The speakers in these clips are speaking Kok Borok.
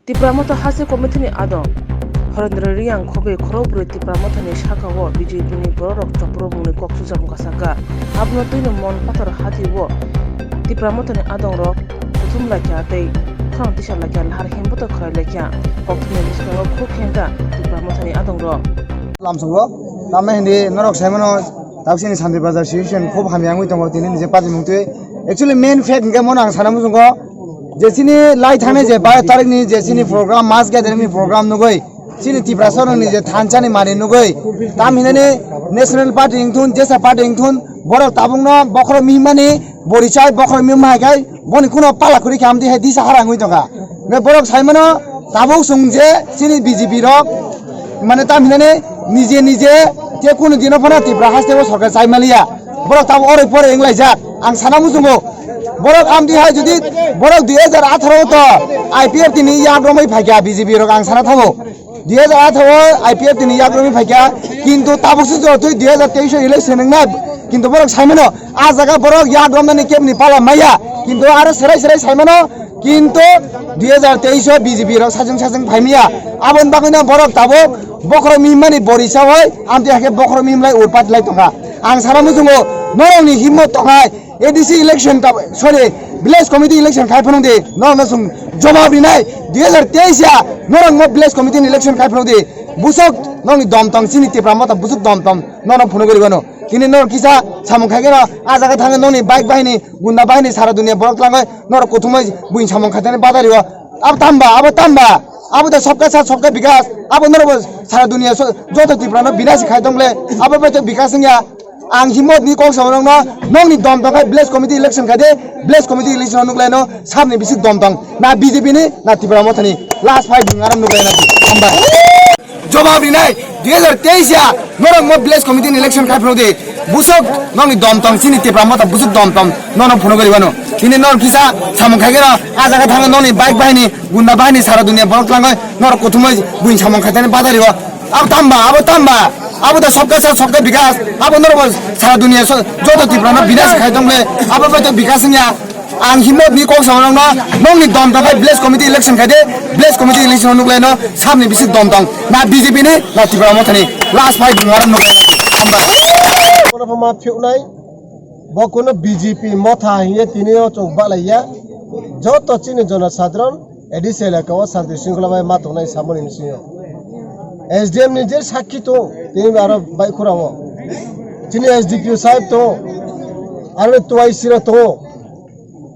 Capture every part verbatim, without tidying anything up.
Tipra Motha Haste Committee ni adong Horendra Reang khogwi khorokbrwi Tipra Motha ni saka o B J P ni bororok chopro mungni kok sujak wngkha sakha. Abono twino Mon Pathor hati o Tipra Motha ni adong rok kuthum laikha tei khorang tisa laikha lahar himboto khwrai laikha. Kokthumni bwskango khuk hengkha Tipra Motha ni adong rok. Lamsongo, tamo hindi norok saimano, taksini Santir Bazar situation khub hamya wngwi tongo tini nije party mungtwi. Actually main fact hingke mono ang sana muchungo, je chini lai thani je baro tarik ni je chini program, mass gathering ni program nugui, chini Tiprasa ni je thansa ni mani nugui, tam hinani National Party wngthun, jesa party wngthun, borok tabuk no bokhorok mihimani borichai bokhorok mihim hai kai, boni kuno pala kuri khe amdi hai disa harang wngwi tongkha. Borok saimano tabuk chwng je chini B J P rok mane tam hinani nije nije je kunu dino phano Tipra haste o sorkar chai maliya. Borok tabuk oroi poroi wnglaijak. Ang sana muchungo borok amdi hai jodi borok dui hajar atharo to I P F T ni yak romwi phaikha B J P rok ang sana thango. Dui hajar atharo I P F T ni yak romwi phaikha, kintu tabuk se jotoi dui hajar teis o election wngnai, kintu borok saimano a jaga borok yak romnani kebni pala maya, kintu aro serai serai saimano, kintu dui hajar teis o B J P rok sajeng sajeng phaimaya, aboni bagwino borok tabuk bokhorok mihimani bori sawai amtwi hakhe bokhorok mihimlai urpat lai tongkha. Ang sana muchungo norokni himmat tongnai, A D C election ta, sorry, village committee election khai phano de, no, no, sung, jawab rinai, dui hajar teis ya, norok mo village committee ni election khai phano de, busok, nokni dom tong, chini Tipra Motha busok dom tong, no, no, phunugwi ribano. Tini norok kisa samung khai keno, a jaga thangwi nokni bike bahini, gunda bahini, sara dunia borok tlangwi, norok kuthumwi buini samung khaitani badari o. Abo tamba, abo tamba, abo da sabka saath, sabka bikas, abo norok bo sara dunia so, joto Tipra no binasi khai tong le, abo bai to bikas wngya. Ang himot ni kok sama nokno, nokni dom tong khai village committee election khai de, village committee election o nuklaino, sabni bisi dom tong. Na B J P ni, na Tipra Motha ni. Last fight ni aram nuklaina. Hambai. Jawab rinai, dui hajar teis ya, norok mo village committee ni election khai phano de. Busok, nokni dom tong, chini Tipra Motha busok dom tong, nono phunugwi ribano. Tini norok kisa samung khai keno, a jaga thangwi nokni bike bahini, gunda bahini, sara dunia borok tlangwi, norok kuthumwi buini samung khaitani badari o. Abo tamba, abo tamba, abo da sabka saath, sabka bikas, abo norok bo sara dunia so, joto Tipra no binasi khai tong le, abo bai to bikas wngya. Ang himot ni kok sama nokno, nokni dom tong khai village committee election khai de, village committee election o nuklaino, sabni bisi dom tong. Na B J P ni, na Tipra Motha ni, last fight ni aram nuklaino. Hamba. Kono phama phiuknai, bo kono B J P Motha hiye tini o chwng balaiya, joto chini jono sadharon, A D C elaka o shanti shringkhola bai ma tongnai samani bisingo S D M ni je sakhi tongo, tini aro bai khura o chini S D P O sahib tongo, aro T Y C rok tongo,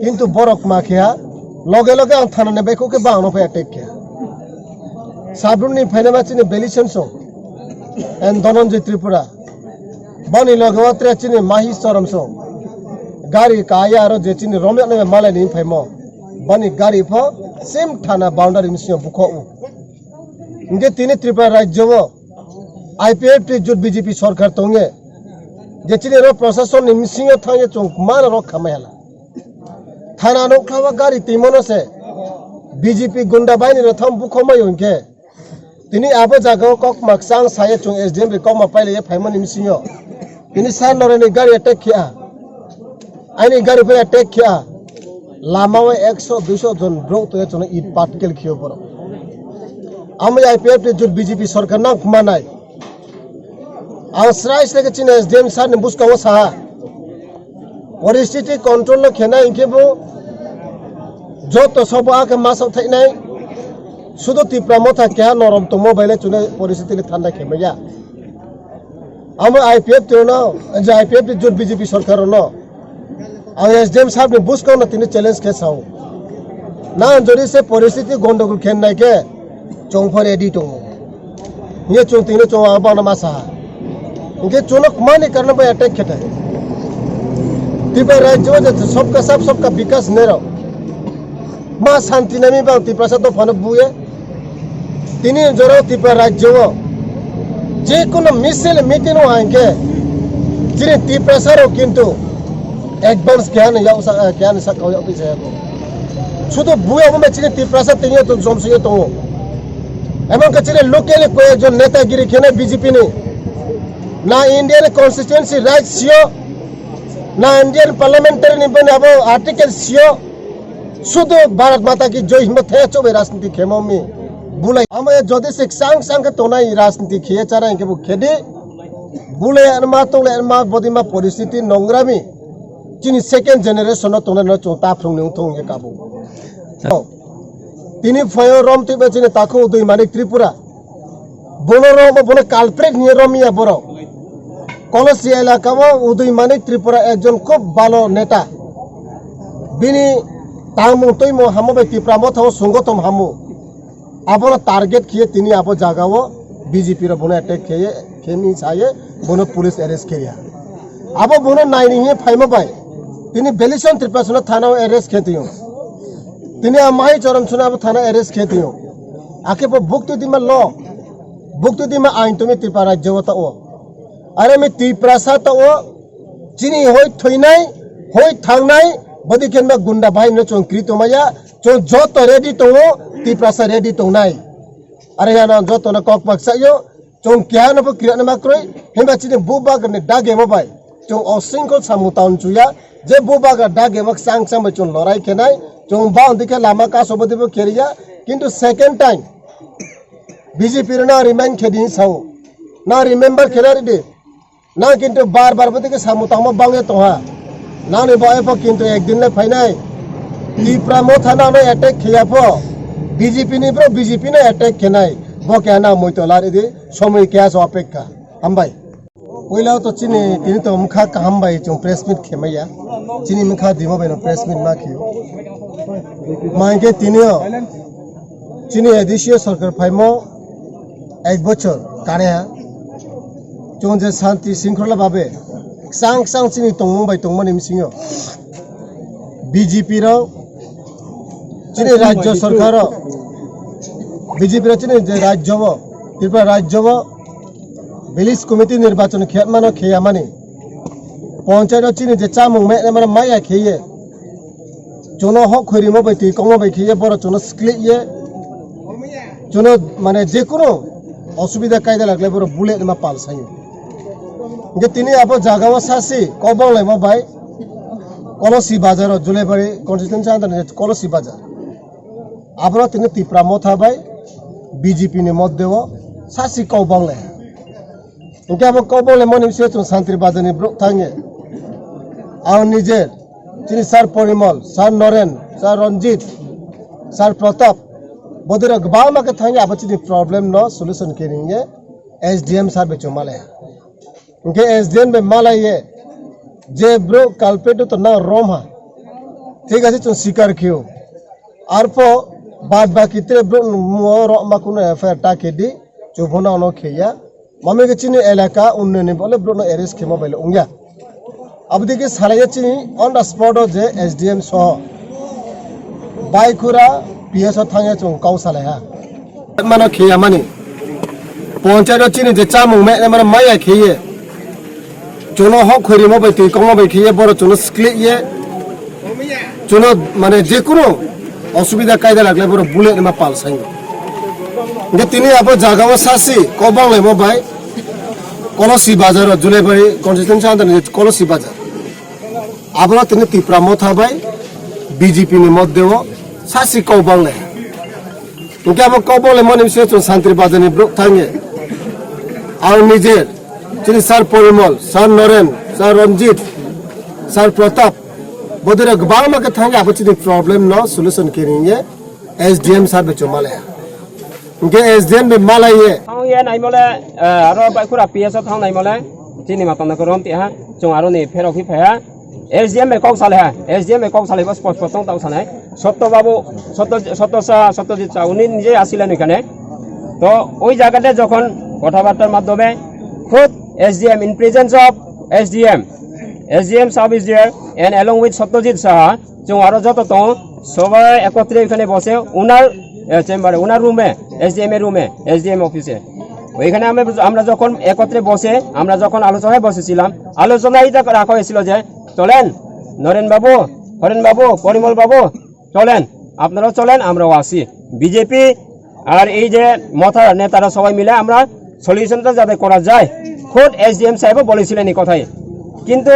kintu borok ma khe ha loge loge ang thana ni bai khe bang no phai attack khe. Sabrum ni phaina ma chini Belison song and Dhananjay Tripura. Boni loge o tre chini Mahi Chorom song. Gari kaya aro je chini romyaknai malai ni phaimo. Boni gari pho same thana boundary ni simi bukho u. Hingke tini Tripura rajyo o I P F T jut B J P sorkar tonge. Je chini ro prosason ni misingo thangye chung mana rok khamai hala. Thana nokhlawa gari timono se B J P gunda baini rok tham bukho mai hingke. Tini abo jaga o kok makchang saya chung S D M bai kok ma pailaiya phaimani bisingo. Tini sir noreni gari attack khia. Aini gari bai attack khia. Lama o ekso duiso jon borok tongya chwngno it patkel khio borok. Amo I P F T jut B J P sorkar nang khuma nai. Ang srai srai khe chini S D M sir ni bwskango saha. Poristiti control no khenai hinkhe bo joto sobo a khe masok thainai. Sudo Tipra Motha keha norom tongmo baile chwngno poristiti le thanda khemaya. Amo I P F T no, je I P F T jut B J P sorkar no. Ang S D M sahab ni bwskango no tini challenge khe sao. Nang jodi se poristiti gondogol khe nai khe chwng pho ready tongo. Hiye chwng tini chwng ang bangno ma saha. Hinkhe chwngno mani karno bai attack khe thai. Tipra rajyo je sabka sab sabka bikas nero. Ma santi nami bang Tiprasa dophano buye. Tini jorao Tripura rajyo o je kono misil meeting o hingke chini Tiprasa rok kintu advance keha ni yak sa, keha ni sakao yak twi saya ko. Sudo buya bo chini Tiprasa tingya to jom singya tongo. Emang ke chini local ko ekjon netagiri khene B J P ni na Indian constituency right sio na Indian parliamentary ni bani abo article sio. Sudu Bharat Mata ki Jai himba thaya chobai rajniti khemo mi. Bulai ama ya jodi se sang sang ke tonai rajniti khiye chara ke bu khedi. Bulai anma tole anma bodima poristiti nongrami. Chini second generation no tonai no chung ta phrung ni ungthung ye kabu. Tini phayo rom twi ba chini takhu Udoi Manik Tripura. Bono rom, bono culprit hiye rom ya borok. Kolosi elaka o Udoi Manik Tripura ekjon khub bhalo neta. Bini tangmung twimo hamo bai Tipra Motha o sungotom hamo. Abono target khiye tini abo jaga o B J P rok bono attack khiye, khemi saye bono police arrest khiya. Abo bono naini hiye phaima bai. Tini Belison Tripura suna thana o arrest khe tiyo. Tini a Mahi Choron suna abo thana arrest khe tiyo. Akhe bo bukti dima lo. Bukti dima ain tumi Tripura rajyo o ta o. Are mi Tripura sa ta o. Chini hoi thoinai, hoi thangnai, bodi khenba gunda bahai no chong kri tongmaya, chong joto ready tongo, Tiprasa ready tongnai. Are yana joto no kok bak sayo, chong keha no bo kri na makroi, himba chini bubagra ni dage mo bai, chong osingko samu taun chuya, je bubagra dage mo sang sang bai chong lorai khenai, chong ba undi khe lama kaso bodi bo keriya, kintu second time, B J P rw na remind khe di sao, na remember khe na ridi, Nang kintu bar bar bwtwi khe samung tangma bangwi tongha. Nangni bo epho kintu ekdin le phainai. Tipra Motha nangno attack kheyapho. B J P ni bro B J P no attack khenai. Bo keha nang muitu lari di. Somoi keha so apekha. Hambai. Puila to chini tini to mkha kaham bai chung press meet khemaya. Chini mkha dimo bai no press meet ma khiyo. Mankhe tini o. Chini A D C o sarkar phaimo ek bochor kare ha. Chwng je shanti shringkhola babe sang sang chini tongmung bai tongmani bisingo B J P rok chini rajyo sarkar o B J P rok chini je rajyo o Tripura rajyo o village committee nirbachon kheyatmano kheyamani ponchayat o chini je chamung me maya kheye. Chuno hok khoi rimo bai twi kongma bai khiye borok chuno sklik ye. Chuno mane jekunu osubida kaida lagle borok bullet ma pal sanyo. Hingke tini abo jaga o sasi kobong laimo bai Kolosi bazar o Julaibari constituency under ni Kolosi bazar. Aboro tini Tipra Motha bai B J P ni modde o sasi kobong lai. Hingke abo kobong lai moni bisi chung Santri bazar ni borok thangye. Ang nije Chini Sir Porimol, Sir Noren, Sir Ranjit, Sir Pratap, bodira gbangma khe thangwi abo chini problem no solution khe ringye S D M sir bai chwng malaiha. Hingkhe S D M bai malaiye je bro culprit to na romha. Thik ase chwng sikar khiyo. Arpho bad baki tre bro mo ro ma kuno F I R ta khe di, chubona ono khiya. Mami ke chini elaka unnayoni bole bro no arrest khema baile ungya. Abdi ke salaiya chini on the spot o je S D M soho. Baikhura P S o thangya chung kau salaiha. Mano khiya mani. Ponchayat o chini je chamung me mano maya khiye. Chuno hok khoi rimo bai twi kongma bai khiye boro chuno sklik ye. Chuno mane jekunu osubida kaida lagle boro bullet ma pal sango. Hingke tini abo jaga o sasi kobang laimo bai Kolosi bazar o Julaibari constituency under ni Kolosi bazar. Aboro tini Tipra Motha bai B J P ni modde o sasi kobang lai. Hingke abo kobole moni bisi chwng Santri Bazar ni borok thangye. Ang nije, chini Sir Porimol, Sir Noren, Sir Ranjit, Sir Pratap, bodira kwbangma khe thangye abo chini problem no solution khe ringye S D M sir bai chwng malaya. Hingke S D M bai malaiye. Thang ye naimole, eh, aro bai khura P S o thang naimole, chini matang na korom tiha, chwng aro ni pherok hi phaiha. S D M bai kok salaiha, S D M bai kok salaiba spot spot tong tong salai. Sotto babu, Sotto, Sotto sa, Sotto jit sa, uni nije asila ni kane. To, oi jaga de jokhon kotha bartar madhyome, khud S D M in presence of S D M, S D M sahab is there and along with Satyajit Saha, chwng aro joto tongo, sobai ekotre ekhane bose, unar, eh, chamber, unar room e, S D M er room e, S D M office e. ওইখানে আমরা, আমরা যখন একত্রে বসে, আমরা যখন আলোচনায় বসেছিলাম, আলোচনায় এটা রাখা হয়েছিল যে, "চলেন, নরেন বাবু, হরেন বাবু, পরিমল বাবু, চলেন, আপনারাও চলেন, আমরাও আসি।" বিজেপি আর এই যে মথা নেতারা সবাই মিলে আমরা সলিউশনটা যাতে করা যায়, খোদ এসডিএম সাহেবও বলেছিলেন এই কথাই। কিন্তু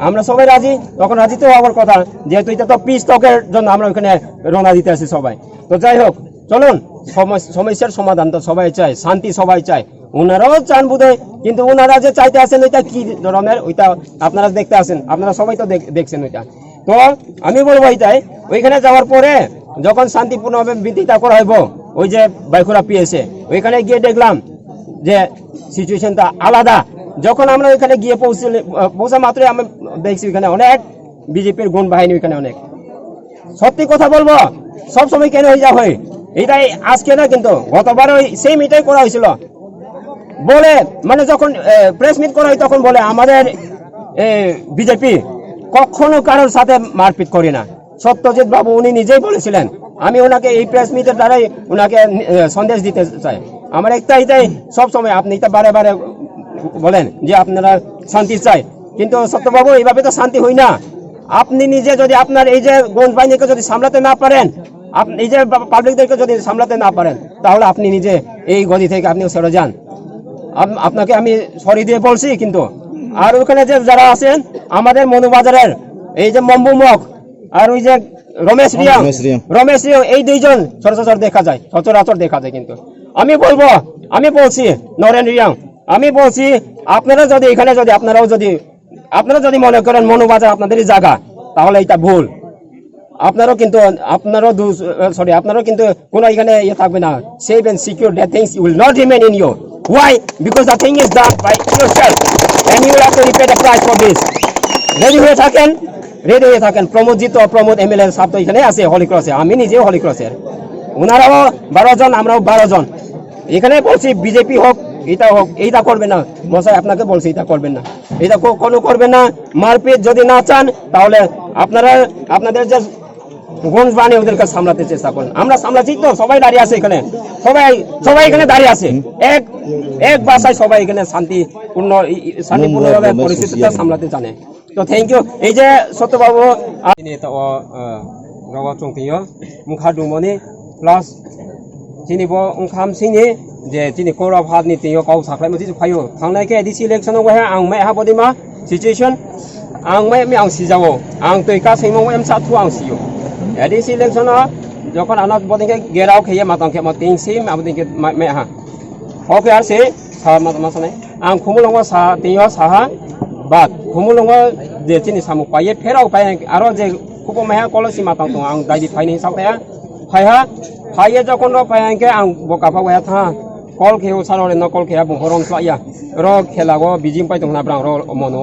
আমরা সবাই রাজি, তখন রাজি তো হওয়ার কথা, যেহেতু এটা তো পিস টকের জন্য আমরা ওখানে রওনা দিতে আসি সবাই। তো যাই হোক, চলুন, সমস- সমস্যার সমাধান তো সবাই চায়, শান্তি সবাই চায়, ওনারাও চান বোধহয়, কিন্তু ওনারা যে চাইতে আছেন ওইটা কি ধরনের, ওইটা আপনারা দেখতে আছেন, আপনারা সবাই তো দেখ- দেখছেন ওইটা। তো আমি বলবো এটাই, ওইখানে যাওয়ার পরে যখন শান্তিপূর্ণভাবে মিটিংটা করা হইব, ওই যে বাইখুরা পিএসএ, ওইখানে গিয়ে দেখলাম যে সিচুয়েশনটা আলাদা। যখন আমরা ওইখানে গিয়ে পৌঁছলে, আহ, পৌঁছা মাত্রই আমি দেখছি ওইখানে অনেক বিজেপির গুণ বাহিনী ওইখানে অনেক। সত্যি কথা বলবো, সব সময় কেন হয়ে যা হয়, এটাই আজকে না, কিন্তু গতবারও ওই সেম এটাই করা হয়েছিল। বলে, মানে, যখন প্রেস মিট করা হয় তখন বলে আমাদের বিজেপি কখনো কারোর সাথে মারপিট করি না। সত্যজিৎ বাবু উনি নিজেই বলেছিলেন, আমি ওনাকে এই প্রেস মিটের দ্বারাই ওনাকে আহ, সন্দেশ দিতে চাই। আমার একটা এটাই সব সময় আপনি এটা বারে বারে বলেন যে আপনারা শান্তি চাই, কিন্তু সত্যবাবু এইভাবে তো শান্তি হয় না। আপনি নিজে যদি আপনার এই যে গঞ্জ বাহিনীকে যদি সামলাতে না পারেন, আপনি এই যে পাবলিকদেরকে যদি সামলাতে না পারেন, তাহলে আপনি নিজে এই গদি থেকে আপনিও সরে যান। আপ- আপনাকে আমি সরি দিয়ে বলছি। কিন্তু আর ওখানে যে যারা আছেন, আমাদের মনুবাজারের এই যে মম্বু মগ আর ওই যে রমেশ রিয়াং, রমেশ রিয়াং। রমেশ রিয়াং, এই দুইজন সচরাচর দেখা যায়, সচরাচর দেখা যায়। কিন্তু আমি বলবো, আমি বলছি নরেন রিয়াং, আমি বলছি, আপনারা যদি এখানে যদি আপনারাও যদি আপনারা যদি মনে করেন মনুবাজার আপনাদেরই জায়গা, তাহলে এটা ভুল। আপনারও কিন্তু, আপনারও সরি, আপনারও কিন্তু কোনো এখানে ইয়ে থাকবে না। Safe and secure, that things will not remain in you. Why? Because the thing is done by yourself and you will have to repay the price for this. Ready হয়ে থাকেন, রেডি হয়ে থাকেন। প্রমোদজিৎ, প্রমোদ এমএলএ সাহেব তো এখানে আছে হলি ক্রসে, আমি নিজেও হলি ক্রসের। ওনারাও বারো জন, আমরাও বারো জন। এখানে বলছি বিজেপি হোক, এটা হোক, এইটা করবে না। মশাই আপনাকে বলছি এটা করবেন না, এটা কো- কোনো করবেন না। মারপিট যদি না চান, তাহলে আপনারা আপনাদের যে গঞ্জ বাহিনী ওদেরকে সামলাতে চেষ্টা করেন। আমরা সামলাচ্ছি তো, সবাই দাঁড়িয়ে আছে এখানে, সবাই সবাই এখানে দাঁড়িয়ে আছে। এক এক ভাষায় সবাই এখানে শান্তিপূর্ণ ই- ই- শান্তিপূর্ণভাবে পরিস্থিতিটা সামলাতে জানে। তো থ্যাংক ইউ। এই যে সত্যবাবু, আ- Ini to, uh, rogo chungtiyo, mkha dumoni, plus chini bo wngkha msini je chini kora phat ni twi o kok saklai masi phaio. Thangnai khe A D C election o waiha ang mai ha bodima situation ang mai mi ang sijao. Ang twi ka sengmo wai msa thu ang sio. A D C election o jokhon ano boding khe gerao khe ye matang khe mo ting sim abo ding khe mai ha. Oke ar se sa ma ma sane. Ang khumulongo sa tiyo saha bat khumulongo je chini samung paiye pherao pai aro je kubo maiha kolo si matang tong ang daidi phaini saukaya. Phaiha, phaiye jokhon ro phai hwnkhe ang bo kapha waiha tha. Call khe o saro re no call khe bo horong sa ya. Ro khela go bijim pai tong na brang ro mono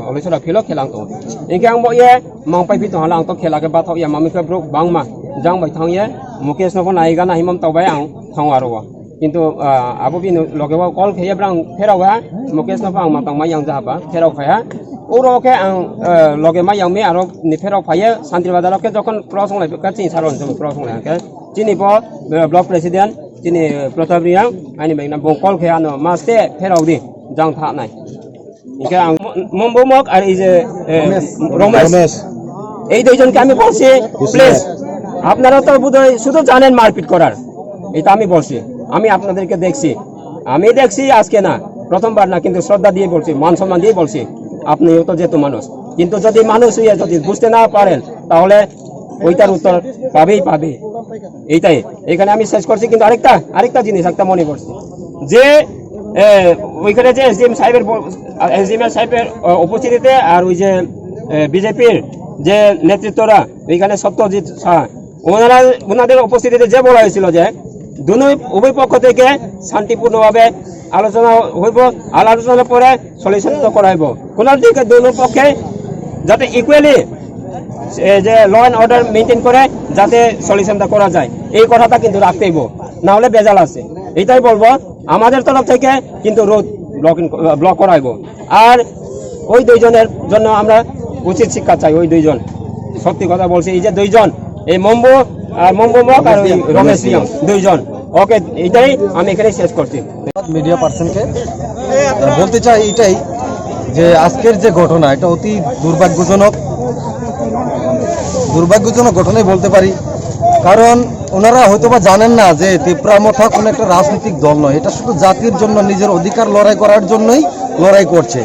oloi sora philo khela tong. Hwnkhe ang bo ye mang pai phi tong hala ang to khela khe bathok ya mami khe bro bangma jang bai thang ye Mukesh no pho nai gana himam tau bai ang thang aro. Kintu, ah, abo bini loge o call khe ye brang pherao ha, Mukesh no pho ang matang mai yang jaha ba pherao phai ha. Oro khe ang, eh, loge mai yang mi aro ni pherao phai ye Santri Bazar o khe jokhon cross ong lai kha chini saro ni cross ong lai khe chini bo, eh, block president chini Pratap Riang ani bai na bo call khe ano maste pherao di jang tha nai. Hingke ang Mo-, Mombomok ar ei je, eh, Romesh. Romesh. এই দুইজনকে আমি বলছি, হুঁশিয়ার। Please, আপনারা তো বোধহয় শুধু জানেন মারপিট করার। এটা আমি বলছি, আমি আপনাদেরকে দেখছি, আমি দেখছি আজকে না, প্রথমবার না, কিন্তু শ্রদ্ধা দিয়ে বলছি, মান সম্মান দিয়ে বলছি, আপনিও তো যেহেতু মানুষ, কিন্তু যদি মানুষ হয়ে যদি বুঝতে না পারেন, তাহলে ওইটার উত্তর পাবেই পাবে। এইটাই, এখানে আমি শেষ করছি। কিন্তু আরেকটা আরেকটা জিনিস একটা মনে করছি যে, এ, ওইখানে যে এসডিএম সাহেবের ব- এসডিএম সাহেবের, আ, উপস্থিতিতে আর ওই যে, এ, বিজেপির যে নেতৃত্বরা ওইখানে সত্যজিৎ শাহ, ওনারা ওনাদের উপস্থিতিতে যে বলা হয়েছিল যে দুনো উভয় পক্ষ থেকে শান্তিপূর্ণভাবে আলোচনা হইব, আর আলোচনার পরে সলিউশন তো করা হইব। কোনো দিকে দুনো পক্ষে যাতে ইকুয়ালি যে ল অ্যান্ড অর্ডার মেনটেন করে যাতে সলিউশনটা করা যায়, এই কথাটা কিন্তু রাখতে হইব, না হলে বেজাল আছে। এটাই বলবো, আমাদের তরফ থেকে কিন্তু রোড ব্লকিং, ব্লক করা হইব। আর ওই দুইজনের জন্য আমরা উচিত শিক্ষা চাই। ওই দুইজন, সত্যি কথা বলছি, এই যে দুইজন, এই মম্বু আর মম্বু মক আর ওই রমেশ রিয়াং, দুইজন। ওকে, এটাই আমি এখানে শেষ করছি। মিডিয়া পার্সনকে বলতে চাই এটাই যে আজকের যে ঘটনা, এটা অতি দুর্ভাগ্যজনক, দুর্ভাগ্যজনক ঘটনাই বলতে পারি। কারণ ওনারা হয়তো বা জানেন না যে তিপ্রা মথা কোনো একটা রাজনৈতিক দল নয়, এটা শুধু জাতির জন্য, নিজের অধিকার লড়াই করার জন্যই লড়াই করছে।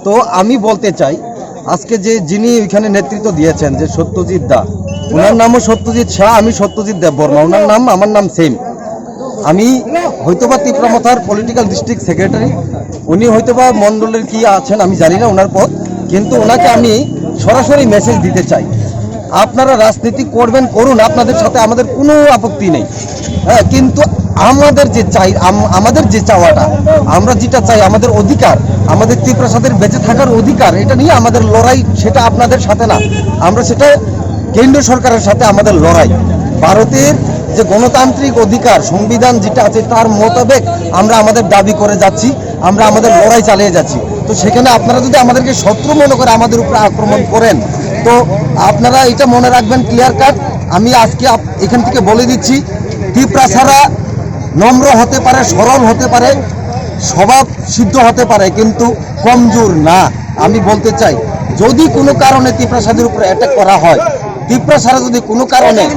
তো আমি বলতে চাই, আজকে যে যিনি ওইখানে নেতৃত্ব দিয়েছেন, যে সত্যজিৎ দা, ওনার নামও সত্যজিৎ শাহ, আমি সত্যজিৎ দেববর্মা, ওনার নাম আমার নাম সেম। আমি হয়তোবা তিপ্রা মথার পলিটিক্যাল ডিস্ট্রিক্ট সেক্রেটারি, উনি হয়তোবা মণ্ডলের কি আছেন আমি জানি না ওনার পদ, কিন্তু ওনাকে আমি সরাসরি মেসেজ দিতে চাই, আপনারা রাজনীতি করবেন করুন, আপনাদের সাথে আমাদের কোনো আপত্তি নেই। হ্যাঁ, কিন্তু আমাদের যে চাই, আম- আমাদের যে চাওয়াটা, আমরা যেটা চাই, আমাদের অধিকার, আমাদের তিপ্রাসাদের বেঁচে থাকার অধিকার, এটা নিয়ে আমাদের লড়াই, সেটা আপনাদের সাথে না, আমরা সেটা কেন্দ্র সরকারের সাথে আমাদের লড়াই। ভারতের যে গণতান্ত্রিক অধিকার, সংবিধান যেটা আছে, তার মোতাবেক আমরা আমাদের দাবি করে যাচ্ছি, আমরা আমাদের লড়াই চালিয়ে যাচ্ছি। তো সেখানে আপনারা যদি আমাদেরকে শত্রু মনে করে আমাদের উপরে আক্রমণ করেন, তো আপনারা এটা মনে রাখবেন ক্লিয়ার কাট, আমি আজকে আপ- এখান থেকে বলে দিচ্ছি, তিপ্রাসারা নম্র হতে পারে, সরল হতে পারে, স্বভাব সিদ্ধ হতে পারে, কিন্তু কমজোর না। আমি বলতে চাই, যদি কোনো কারণে তিপ্রাসাদের উপরে অ্যাটাক করা হয়, তিপ্রাসারা যদি কোনো কারণে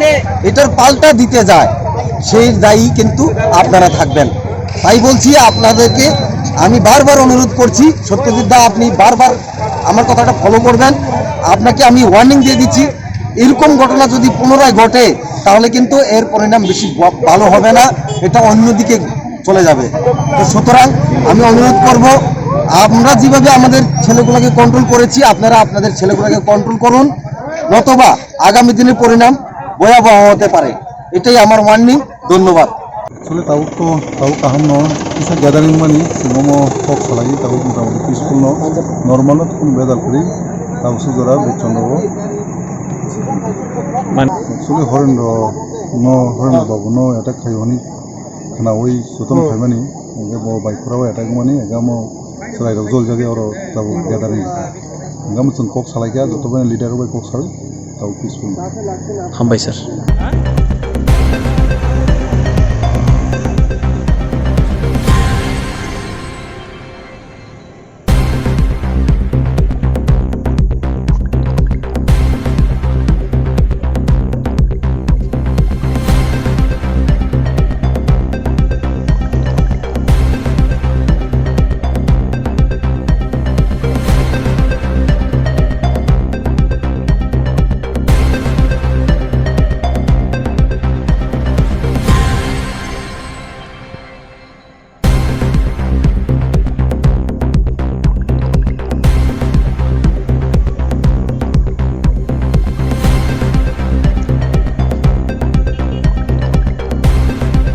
এটার পাল্টা দিতে যায়, সেই দায়ী কিন্তু আপনারা থাকবেন। তাই বলছি, আপনাদেরকে আমি বারবার অনুরোধ করছি, সত্যজিৎ দা, আপনি বারবার আমার কথাটা ফলো করবেন। আপনাকে আমি ওয়ার্নিং দিয়ে দিচ্ছি, এরকম ঘটনা যদি পুনরায় ঘটে, তাহলে কিন্তু এর পরিণাম বেশি ব- ভালো হবে না, এটা অন্যদিকে চলে যাবে। তো সুতরাং আমি অনুরোধ করব, আমরা যেভাবে আমাদের ছেলেগুলোকে কন্ট্রোল করেছি, আপনারা আপনাদের ছেলেগুলোকে কন্ট্রোল করুন, নতবা আগামী দিনের পরিণাম ভয়াবহ হতে পারে। এটাই আমার ওয়ার্নিং। ধন্যবাদ। Actually, tabuk to, tabuk kaham no, kisa gathering mani, chwng omo kok salai, tabuk mota moti peaceful no, normal no, tini bedal kwrwi, tabuk se jora bechondro o. Man- Actually, Horendro no, Horendro babu no attack khai hwnwi khnaui sutung phaimani, hingke bo bai khura o attack mani, hingke omo chwrai rok joljagwi oro tabuk gathering. Hingke omo chwng kok salai kha, joto bai leader rok bai kok salai, tabuk peaceful. Hambai sir.